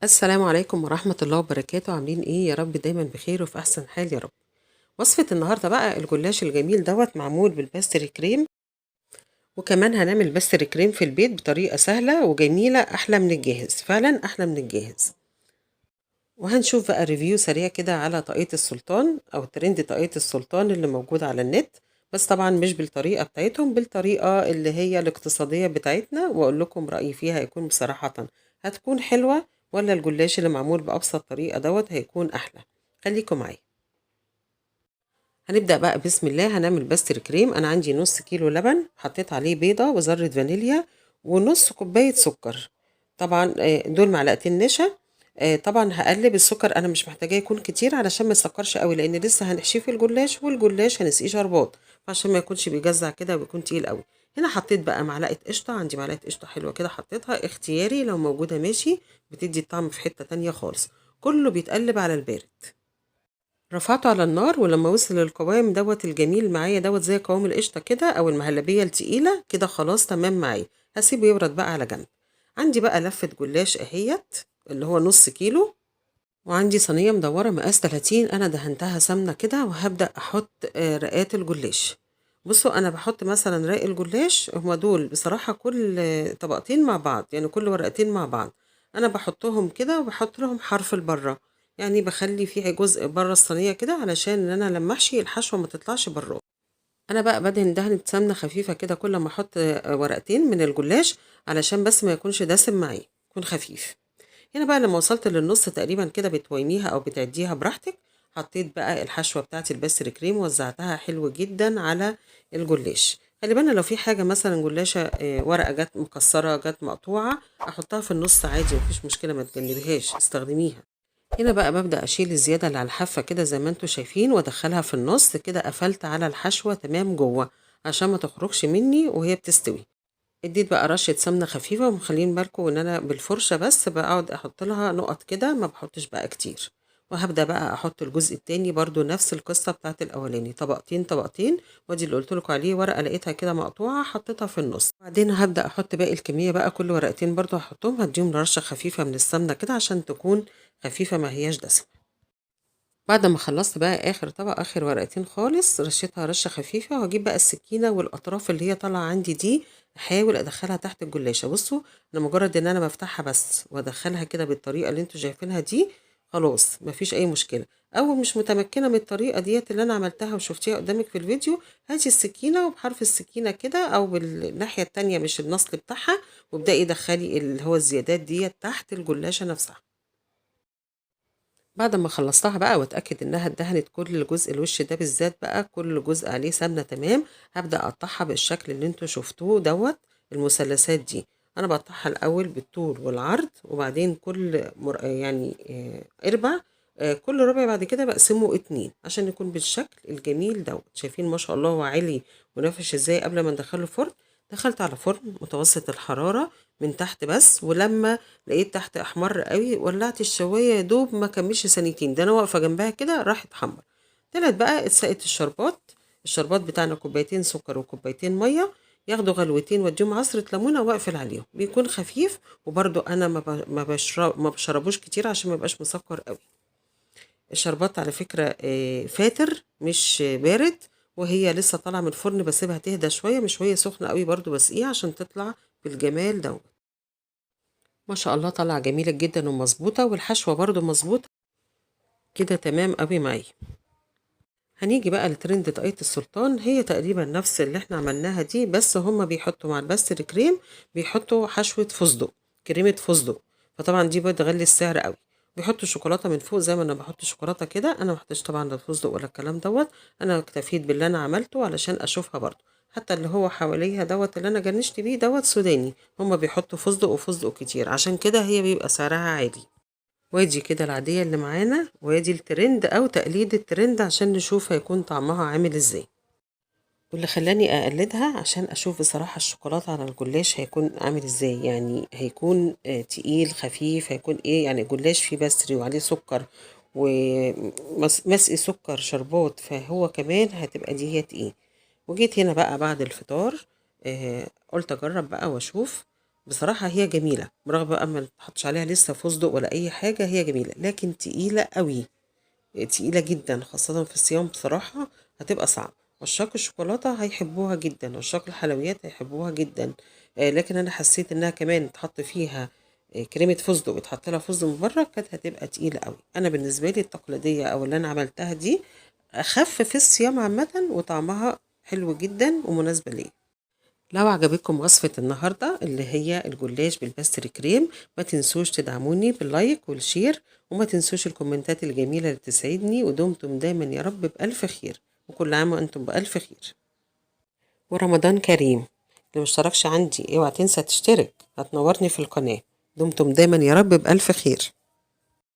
السلام عليكم ورحمة الله وبركاته. عاملين ايه؟ يا رب دايما بخير وفي احسن حال يا رب. وصفة النهاردة بقى الجلاش الجميل دوت معمول بال pastry cream، وكمان هنعمل pastry cream في البيت بطريقة سهلة وجميلة، احلى من الجاهز، فعلا احلى من الجاهز. وهنشوف بقى review سريع كده على طاقية السلطان او ترند طاقية السلطان اللي موجود على النت، بس طبعا مش بالطريقة بتاعتهم، بالطريقة اللي هي الاقتصادية بتاعتنا، واقول لكم رأيي فيها هيكون بصراحة هتكون حلوة ولا الجلاش اللي معمول بأبسط طريقة دوت هيكون أحلى. خليكم معايا. هنبدأ بقى بسم الله. هنعمل pastry cream. أنا عندي نص كيلو لبن، حطيت عليه بيضة وذرة فانيليا ونص كوباية سكر، طبعا دول معلقتين نشا. طبعا هقلب السكر، انا مش محتاجاه يكون كتير علشان ما يسكرش قوي، لان لسه هنحشيه في الجلاش، والجلاش هنسقيه شربات، فعشان ما يكونش بيجزع كده ويكون تقيل قوي. هنا حطيت بقى معلقه قشطه، عندي معلقه قشطه حلوة كده حطيتها اختياري، لو موجودة ماشي، بتدي الطعم في حتة تانية خالص. كله بيتقلب على البارد. رفعته على النار، ولما وصل للقوام دوت الجميل معايا دوت زي قوام القشطه كده او المهلبيه التقيله كده، خلاص تمام معايا. هسيبه يبرد بقى على جنب. عندي بقى لفه جلاش اهيت اللي هو نص كيلو، وعندي صينية مدورة مقاس 30، انا دهنتها سمنه كده، وهبدا احط رقات الجلاش. بصوا انا بحط مثلا رق الجلاش، هما دول بصراحة كل طبقتين مع بعض، يعني كل ورقتين مع بعض انا بحطهم كده، وبحط لهم حرف البرة، يعني بخلي فيه جزء بره الصينية كده علشان ان انا لما احشي الحشوه ما تطلعش بره. انا بقى بدهن دهنه سمنه خفيفة كده كل ما احط ورقتين من الجلاش، علشان بس ما يكونش دسم معايا، يكون خفيف. هنا بقى لما وصلت للنص تقريبا كده، بتويميها او بتعديها براحتك، حطيت بقى الحشوه بتاعتي ال pastry cream، وزعتها حلو جدا على الجلاش. خلي بالنا لو في حاجة مثلا جلاشه ورقة جت مكسرة جت مقطوعة، احطها في النص عادي مفيش مشكلة، ما تجنبيهاش، استخدميها. هنا بقى ببدا اشيل الزيادة اللي على الحافة كده زي ما انتم شايفين، وادخلها في النص كده، قفلت على الحشوه تمام جوه عشان ما تخرجش مني وهي بتستوي. اديت بقى رشه سمنه خفيفة، ومخلين بالكم ان انا بالفرشه بس بقعد احط لها نقط كده، ما بحطش بقى كتير. وهبدا بقى احط الجزء التاني برضو نفس القصة بتاعت الاولاني، طبقتين طبقتين، وادي اللي قلت لكم عليه ورقة لقيتها كده مقطوعة حطيتها في النص. بعدين هبدا احط باقي الكمية بقى، كل ورقتين برضو هحطهم، هديهم رشه خفيفة من السمنة كده عشان تكون خفيفة ما هياش دسمة. بعد ما خلصت بقى اخر طبق، اخر ورقتين خالص، رشيتها رشه خفيفة، وهجيب بقى السكينة والاطراف اللي هي طالعه عندي دي احاول ادخلها تحت الجلاشه. بصوا انا مجرد ان انا بفتحها بس وادخلها كده بالطريقة اللي انتوا شايفينها دي، خلاص مفيش اي مشكلة. او مش متمكنة من الطريقة ديت اللي انا عملتها وشفتيها قدامك في الفيديو، هاتي السكينة وبحرف السكينة كده او بالناحيه التانية مش النصل بتاعها، وابداي دخلي اللي هو الزيادات ديت تحت الجلاشه نفسها. بعد ما خلصتها بقى واتاكد انها اتدهنت كل جزء، الوش ده بالذات بقى كل جزء عليه سمنه تمام، هبدا اقطعها بالشكل اللي انتوا شفتوه دوت، المثلثات دي. انا بقطعها الاول بالطول والعرض، وبعدين كل اربع، كل ربع بعد كده بقسمة 2 عشان يكون بالشكل الجميل دوت. شايفين ما شاء الله هو عالي ونافش ازاي قبل ما ندخله الفرن. دخلت على فرن متوسط الحرارة من تحت بس، ولما لقيت تحت احمر قوي ولعت الشوايه، يا دوب ما كملش ثانيتين، ده انا واقفة جنبها كده راح اتحمر. طلعت بقى اتسقت الشربات. الشربات بتاعنا كوبايتين سكر وكوبايتين مية، ياخدوا غلوتين واديهم عصره ليمونه واقفل عليهم، بيكون خفيف. وبرده انا ما بشربوش كتير عشان ما يبقاش مسكر قوي. الشربات على فكرة فاتر مش بارد، وهي لسه طالعه من الفرن بسيبها تهدى شوية، مش وهي سخنة قوي برده بسقيها عشان تطلع بالجمال دوت. ما شاء الله طالعه جميلة جدا ومظبوطه، والحشوه برده مظبوطة كده تمام قوي معايا. هنيجي بقى لترند طاقية السلطان، هي تقريبا نفس اللي احنا عملناها دي، بس هما بيحطوا مع ال pastry cream بيحطوا حشوه فستق، كريمة فستق، فطبعا دي بتغلي السعر قوي. بيحطوا شوكولاتة من فوق زي ما انا بحط شوكولاتة كده، انا ما بحطش طبعا لا فستق ولا الكلام دوت، انا اكتفيت باللي انا عملته علشان اشوفها برده. حتى اللي هو حواليها دوت اللي انا جنشت بيه دوت سوداني، هما بيحطوا فستق وفستق كتير، عشان كده هي بيبقى سعرها عالي. وادي كده العادية اللي معانا، وادي الترند او تقليد الترند عشان نشوف هيكون طعمها عامل ازاي. واللي خلاني اقلدها عشان اشوف بصراحة الشوكولاتة على الجلاش هيكون عامل ازاي، يعني هيكون تقيل خفيف، هيكون ايه، يعني الجلاش فيه pastry وعليه سكر ومسقي سكر شربات، فهو كمان هتبقى ديت ايه. وجيت هنا بقى بعد الفطار، قلت اجرب بقى واشوف. بصراحة هي جميلة، برغم بقى ما تحطش عليها لسه فستق ولا أي حاجة، هي جميلة لكن تقيلة قوي، تقيلة جدا خاصة في الصيام، بصراحة هتبقى صعب. عشاق الشوكولاتة هيحبوها جدا، عشاق الحلويات هيحبوها جدا، لكن أنا حسيت إنها كمان تحط فيها كريمة فستق وتحط لها فستق من بره كانت هتبقى تقيلة قوي. أنا بالنسبة لي التقليدية أو اللي أنا عملتها دي أخف في الصيام عامة، وطعمها حلو جدا ومناسبة ليا. لو عجبتكم وصفة النهاردة اللي هي الجلاش بال pastry cream، ما تنسوش تدعموني بال like وال share، وما تنسوش الكومنتات الجميلة اللي تسعدني، ودمتم دايما يا رب بألف خير، وكل عام وأنتم بألف خير، ورمضان كريم. اللي مشتركش عندي اوعى تنسى تشترك، هتنورني في القناة. دمتم دايما يا رب بألف خير.